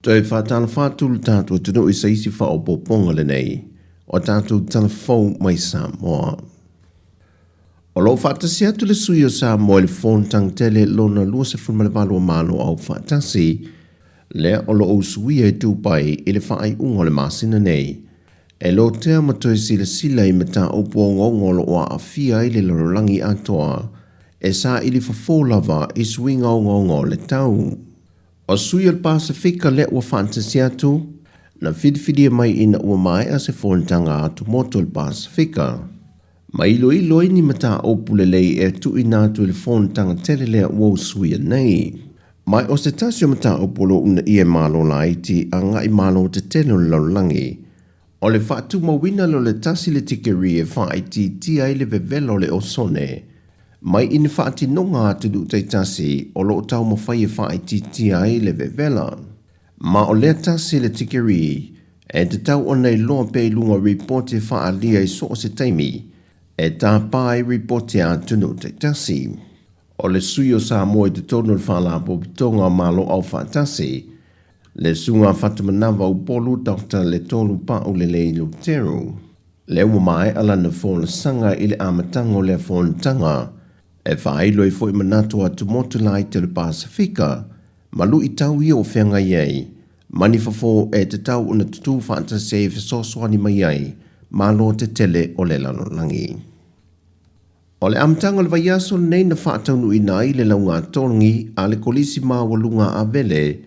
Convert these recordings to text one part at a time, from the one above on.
Toe faatalofa atu le tatou atunuu i se isi faaopoopoga lenei o tatou tala fou mai Samoa. O lo o faatasi atu le sui o Samoa i le Fonotaga Tele lona 28 o Malo Aufaatasi, lea o lo o usuia i Dubai i le faaiuga o le masina nei, e lotea ma toe silasila i mataupu ogaoga o lo o aafia ai le lalolagi atoa, e saili fofo lava i suiga ogaoga o le tau. O sui o le Pasefika lea ua faatasi atu, na filifilia mai ina ua maea se fonotaga atumotu o le Pasefika. Ma iloilo ai ni mataupu lelei e tuuina atu i le fonotaga tele lea ua usuia nei. Ma o se tasi o mataupu o lo o uunaia e Malo laiti agai Malo tetele o le lalolagi, o le faatumauina lea o le tasi le tikeri e faaitiitia ai le vevela o le osone mai i ni faatinoga a atunuu taitasi o lo o taumafai e faaitiitia ai le vevela. Ma o lea tasi le tikeri e tatau ona iloa pea i luga o ripoti e faaalia i so o se taimi e tapa ai ripoti a atunuu taitasi. O le sui o Samoa i totonu o le Faalapotopotoga o Malo Aufaatasi, le Susuga Fatumanava Upolu Doctor Letolu Paulelei Luteru, lea ua maea lana folasaga i le amataga o lea fonotaga, e faailo ai foi manatu o atumotu laiti o le Pasefika ma luitau ia ua feagai ai ma ni fofo e tatau ona tutū faatasi ai e fesoasoani mai ai Malo tetele o le lalolagi. O le amataga o le vaiaso lenei na faataunuuina ai le laugatologi a le Kolisi Maualuga a Avele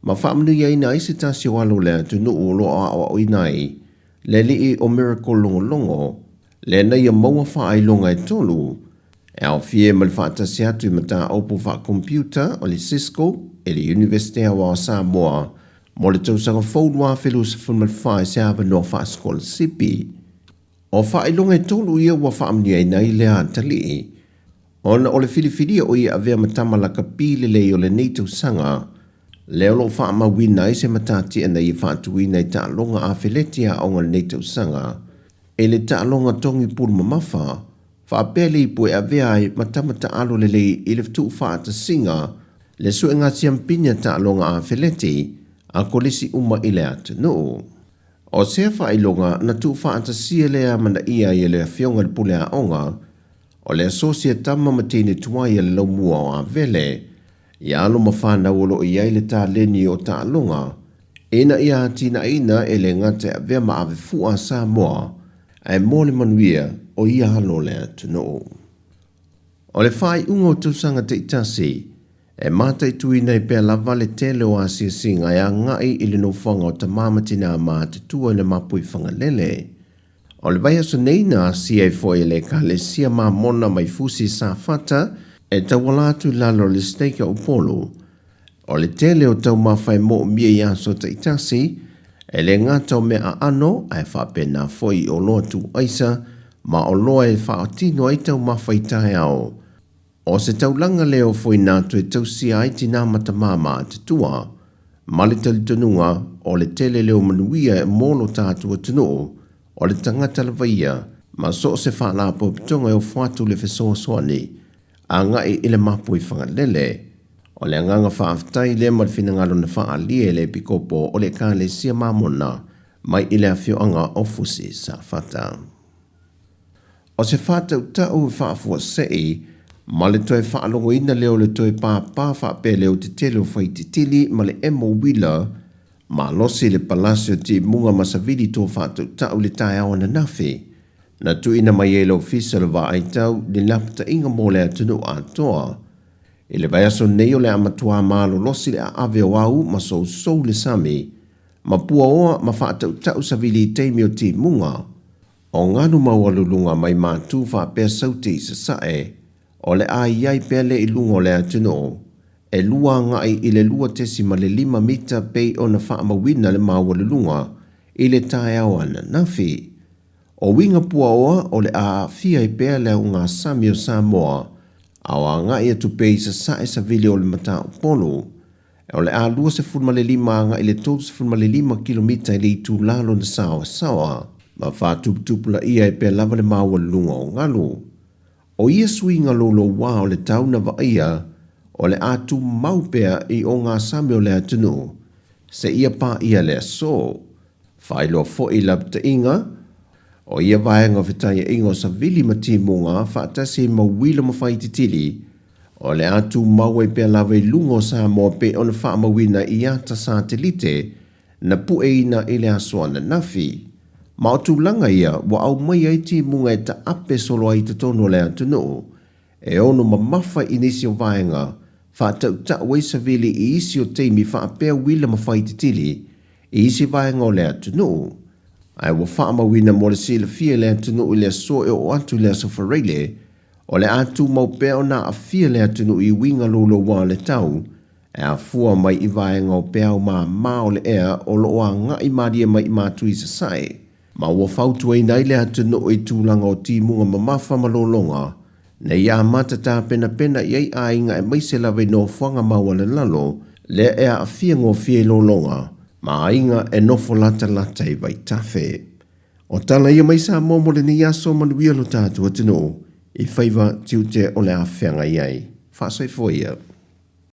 ma faamanuiaina ai se tasi o alo o le atunuu o lo o aoaoina ai le alii o Miracle Logologo lea na ia maua faailoga e tolu e aofia ai ma le faatasi atu i mataupu faakompiuta o le Cisco i le Iunivesite Aoao o Samoa mo le tausaga fou 2024 i se avanoa faasikolasipi. O faailoga e tolu ia ua faamanuiaina ai lea atalii, ona o le filifilia o ia avea ma tama lakapi lelei o lenei tausaga, lea o lo o faamauina ai se matatia na ia faatuina i taaloga afeleti aoga o lenei tausaga, i le taaloga togi pulu mamafa, faapea le ipu e avea ai ma tama taalo lelei i le tuufaatasiga le suega siampini a taaloga afeleti a kolisi uma i le atunuu. O sea faailoga na tuufaatasia lea amanaia ai e le Afioga i le Pule Aoga o le Asosi a Tama ma Teine Tuai a le Laumua o Avele, i alo ma fanau o lo o i ai le taleni o taaloga, ina ia atinaeina e le gata e avea ma ave fua a Samoa, ae mo le manuia o ia alo o le atunuu. O le faaiuga o tausaga taitasi, e mataituina ai pea lava le tele o asiasiga e agai i le nofoaga o tama ma tinā matutua i le mapui Fagalele. O le vaiaso nei na asia ai foi e le Ekalesia Mamona mai Fusi Safata e tauala atu i lalo o le Stake o Upolu. O le tele o taumafa e moomia i aso taitasi, e le gata o mea aano ae faapena foi i oloa tuuaisa ma oloa e faatino ai taumafa i taeao. O se taulaga lea o foina atu e tausia ai tinā ma tamā matutua, ma le talitonuga o le tele leo manuia e mo lo tatou atunuu, o le tagata lava ia, ma so o se faalapotopotoga e ofo atu le fesoasoani agai i le mapu i Fagalele. O le agaga faafetai lea ma le finagalo na faaalia e le Epikopo o le Ekalesia Mamona mai i le afioaga o Fusi Safata. O se faatautau e faafuasei ma le toe faalogoina lea o le toe pāpā faapea leo tetele o Faititili ma le emo uila malosi i le palasi o Timuga ma Savili to faatautau i le taeao ananafi na tuuina mai ai le Ofisa o le Vaaitau ni lapataiga mo le atunuu atoa. I le vaiaso nei o le a matuā malolosi le aave o au ma sousou le sami ma puaoa ma faatautau savili i taimi o timuga o galu maualuluga mai matu faapea saute i sasae o le a i ai pea lea i luga o le atunuu e lua agai i le 2.5 mita pei ona faamauina le maualuluga i le taeao ananafi. O uiga puaoa o le a aafia ai pea le augasami o Samoa a o agai atu pea i sasae savili o le Mataupolu. O le a 25 agai i le 35 kilomita i le itulā lona saoasaoa ma faatuputupulaia ai pea lava le maualuluga o galu. O ia suiga loulouā o le tau na vaaia o le a tumau pea i ogasami o le atunuu. seia paia le aso. Faailoa foi lapataiga o ia vaega o fetaiaiga o savili ma timuga faatasi ai ma uila ma faititili, o le a tumau ai pea lava i luga o Samoa pei ona faamauina i ata satelite na pueina i le aso ananafi. Ma o tulaga ia ua aumaia ai timuga e taape solo ai i totonu o le atunuu, e ono mamafa i nisi o vaega, faatautau ai savili i isi o taimi faapea uila ma faititili i isi vaega o le atunuu. Ae ua faamauina mo le silafia e le atunuu i le aso e oo atu i le aso Faraile, o le a tumau pea ona aafia le atunuu i uiga louloua o le tau, e afua mai i vaega o peau māmā o le ea o lo o agai malie mai i Matu i Sasae, ma ua fautuaina ai le atunuu i tulaga o timuga mamafa ma lologa, ne i amata tapenapena i ai aiga aemaise lava i nofoaga maualalalo lea e aafia gofie i lologa ma aiga e nofo latalata i vaitafe. O tala ia mai Samoa mo lenei aso manuia lo tatou atunuu i faiva tiute o le a feagai ai. Faasoifua ia.